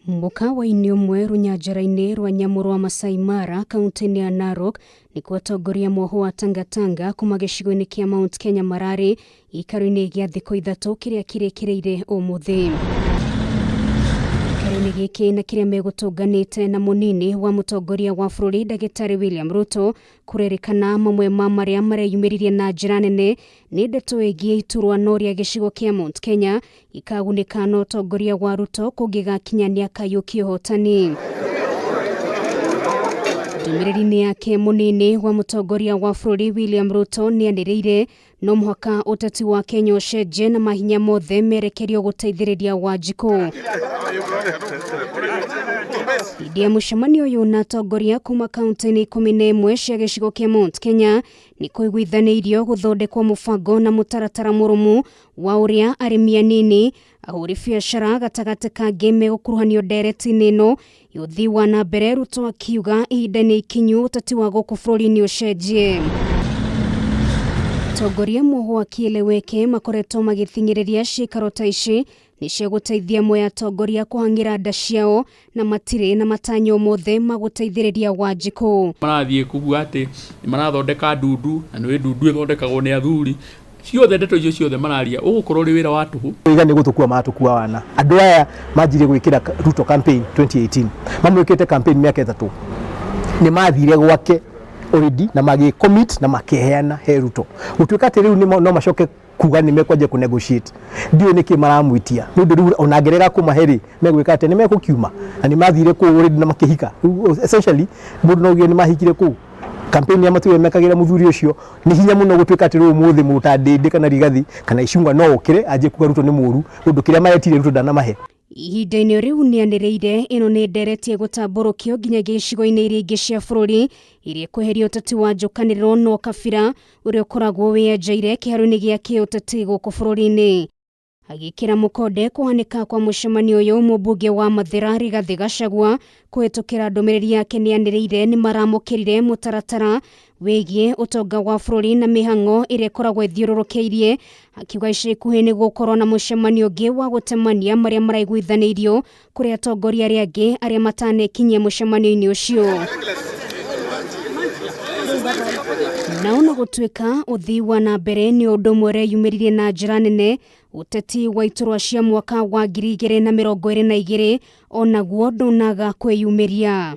Mũkawa-inĩ ũmwe rũnyanjara-inĩ rwa nyamũ rwa Masai Mara kaunti-inĩ ya Narok nĩkuo atongoria mwohwo wa Tangatanga kuma gĩcigo-inĩ kĩa Mount Kenya mararĩ gĩikaro-inĩ gĩa thikũ ithatũ kĩrĩa kĩrĩkĩrĩire ũmũthĩ. Gĩikaro-inĩ gĩkĩ na kĩrĩa megũtũnganĩte na mũnini wa mũtongoria wa bũrũri Ndagĩtarĩ William Ruto kũrerĩkana mamwe ma marĩa mareyumĩririe na njĩra nene nĩ ndeto ĩgiĩ iturwano rĩa gĩcigo kĩa Mount Kenya ikagunĩka na ũtongoria wa Ruto kũngĩgakinya nĩakayũkia ũhotani. Ndũmĩrĩri-inĩ yake mũnini wa mũtongoria wa bũrũri William Ruto nĩanĩrĩire no mũhaka ũteti wa Kenya ũcenjie na mahinya mothe merekerio gũteithĩrĩria Wanjikũ. Hĩndĩ ya mũcemanio ũyũ na atongoria kuma kaunti-inĩ 11 cia gĩcigo kĩa Mount Kenya nĩ kũiguithanĩirio gũthondekwo mũbango na mũtaratara mũrũmu wa ũrĩa arĩmi anini, ahũri biacara gatagatĩ kangĩ megũkuruhanio ndereti-inĩ ĩno ya ũthii wa na mbere. Ruto akiuga ihinda nĩ ikinyu ũteti wa gũkũ bũrũri-inĩ ũcenjie. Atongoria muohwo akieleweke makoretwo magĩthing'ĩrĩria ciikaro ta ici nĩ cia gũteithia amwe atongoria kũhang'ĩra nda ciao na matirĩ na matanyo mothe ma gũteithĩrĩria Wanjikũ. Marathiĩ kuga atĩ nĩ marathondeka ndundu na nĩ ndundu ĩthondekagwo nĩ athuri ciothe, ndeto icio ciothe mararia ũgũkorwo ũrĩ wĩra wa tũhũ. Iga nĩ gũtũkua matũkua wana. Andũ aya manjirie gwĩkĩra Ruto campaign 2018, mamwĩkĩte campaign mĩaka 3. Nĩ mathire gwake already na magĩ commit na makeheana he Ruto. Gũtuĩka atĩ rĩu no macoke kuga nĩ mekwanjia kũ negotiate, ndiũĩ nĩkĩ maramwĩtia, nĩ ũndũ rĩu ona angĩrega kũmahe rĩ, megwĩka atĩa? Nĩ mekũkiuma na nĩ mathire kũu already na makĩhika. Rĩu essentially mũndũ no uge nĩ mahikire kũu. Campaign ya matũire mekagĩra mũthuri ũcio nĩ hinya mũno gũtuĩka atĩ rĩu ũmũthĩ mũndũ ta Ndĩndĩ kana Rigathi kana Ichung'wa no okĩre anjie kuga Ruto nĩ mũũru, nĩ ũndũ kĩrĩa maretire Ruto ndanamahe. Ihinda-inĩ rĩu nĩanĩrĩire ĩno nĩ ndereti ĩgũtambũrũkio nginyagia icigo-inĩ iria ingĩ cia bũrũri iria ĩkweheria ũteti wa njũkanĩrĩro na ũkabira ũrĩa ũkoragwo wĩyenjeire kĩharo-inĩ gĩa kĩũteti gũkũ bũrũri-inĩ. Agĩkĩra mũkonde kũhanĩka kwa mũcemanio ũyũ, mũmbunge wa Mathĩra Rigathĩ Gachagua kũhĩtũkĩra ndũmĩrĩri yake nĩanĩrĩire nĩmaramũkĩrire mũtaratara wĩgiĩ ũtonga wa bũrũri na mĩhang'o ĩrĩa ĩkoragwo ĩthiũrũrũkĩirie, akiuga ica ikuhĩ nĩ gũkorwo na mũcemanio ũngĩ wa gũtemania marĩa maraiguithanĩirio kũrĩ atongoria arĩa angĩ arĩa matanekinyia mũcemanio-inĩ ũcio. Na ona gũtuĩka ũthii wa na mbere nĩ ũndũ ũmwe ũreyumĩririe na njĩra nene, ũteti wa iturwa cia mwaka wa 2022 onaguo ndũnaga kwĩyumĩria.